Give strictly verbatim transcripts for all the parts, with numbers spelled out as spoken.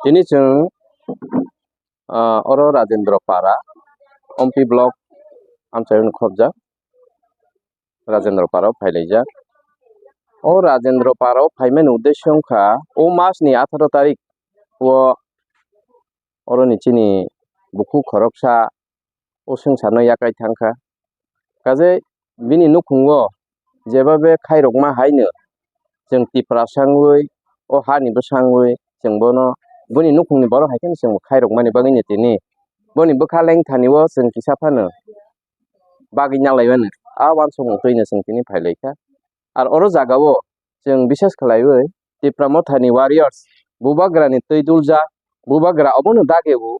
Tini chwng, ah, oro Rajendra Para, Ompi Block amchaini khobjak, Rajendra Para o phailaijak. O Rajendra Para o phaimani uddesyo wngkha, o mas ni atharo tarik o oroni chini bukhuk khoroksa o swngcharno yakai thangkha. Kaje bini nukhungo jeba be khairokma haino chwng Tiprasa wngwi, o hani bwsa wngwi chwng bono, boni nukhungni borok hai kheno chwng khairokmani bagwino tini boni bwkha lengthani o chwng kisa phano bagwi nalaimani a uansukmung twino chwng tini phailaikha. Ar oro jagao chwng bisas khlaiwi Tipra Mothani warriors bubagrani twi duljak, bubagra obono dagio,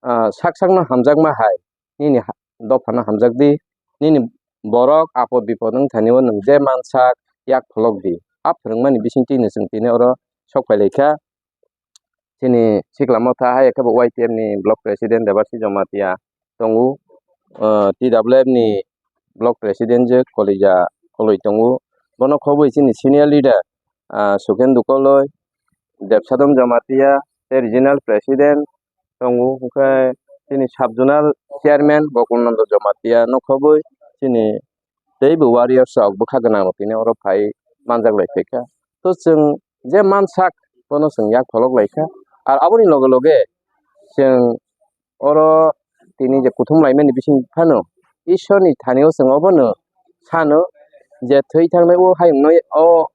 ah, sak sakno hamjakma hai nini ha-, dophano hamjakdi, nini borok apod bipod wng thani o nwng je mansak yak pholokdi. A phwrwngmani bisingtwi no chwng tini oro sok phailaikha. Chini sikla motha hai khe bo Y T F ni block president Debarsi Jamatia tongo, ah, T W F ni block president je Kolija Koloi tongo. Bono khobwi chini senior leader, ah, Sukendu Koloi, Debsadom Jamatia, tei regional president tongo, hwnkhe chini sub zonal chairman Gokul Nando Jamatia no khobwi chini teibo warriors rok bwkha gwnang rok tini oro phai manjak lai phaikha. To chwng je mansak bono chwng yak pholok laikha. Ar aboni loge loge chwng oro tini je kuthum laimani bising phano Ishwarni thani o chwng obono sano je thwi thangnai o hayungno o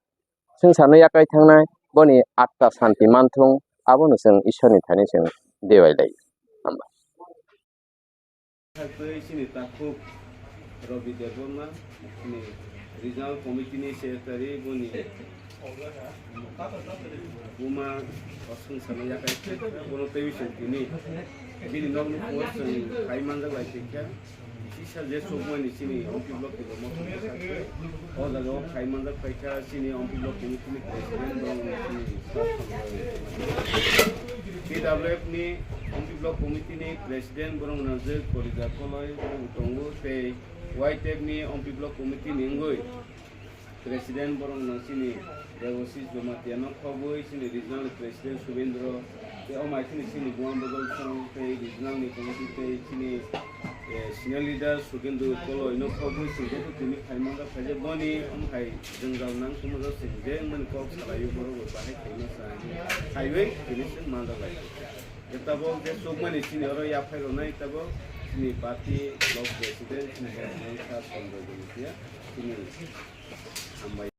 swngcharno yakai thangnai boni atta santi manthung, abono chwng Ishwarni thani chwng dewai lai. Hambai. Tei chini takhuk Rabi Debbarma, chini regional committee ni secretary, boni buma o swngcharno yakai khe, bono teiwi chwng tini bini nok nukhungo chwng khai manjak lai tongkha. Kisa je chukmani chini Ompi block ni lomo tongkha khe, o jaga o khai manjak paikha chini Ompi block committee ni president, borok chini T W F ni Ompi block committee ni president borok no je Kolija Koloi tongo tei Y T F ni Ompi block committee ni wngwi president borok no chini Debashish Jamatia no khobwi chini regional president Subendro tei o mai chini chini Buam Bodol song tei regional ni committee tei chini, eh, senior leader Sukendu Koloi no khobwi chwng joto tini khai manjak khaijak boni omo hai jwngjal nang tongmajak chwng je mani kok salaio borok bo bahai khaima sa khaiwi tini chwng manjak lai. Tabok je chukmani chini oro yaphai rwnai tabok chini party block president chini borok no sa Chandra Jamatia chini hambai.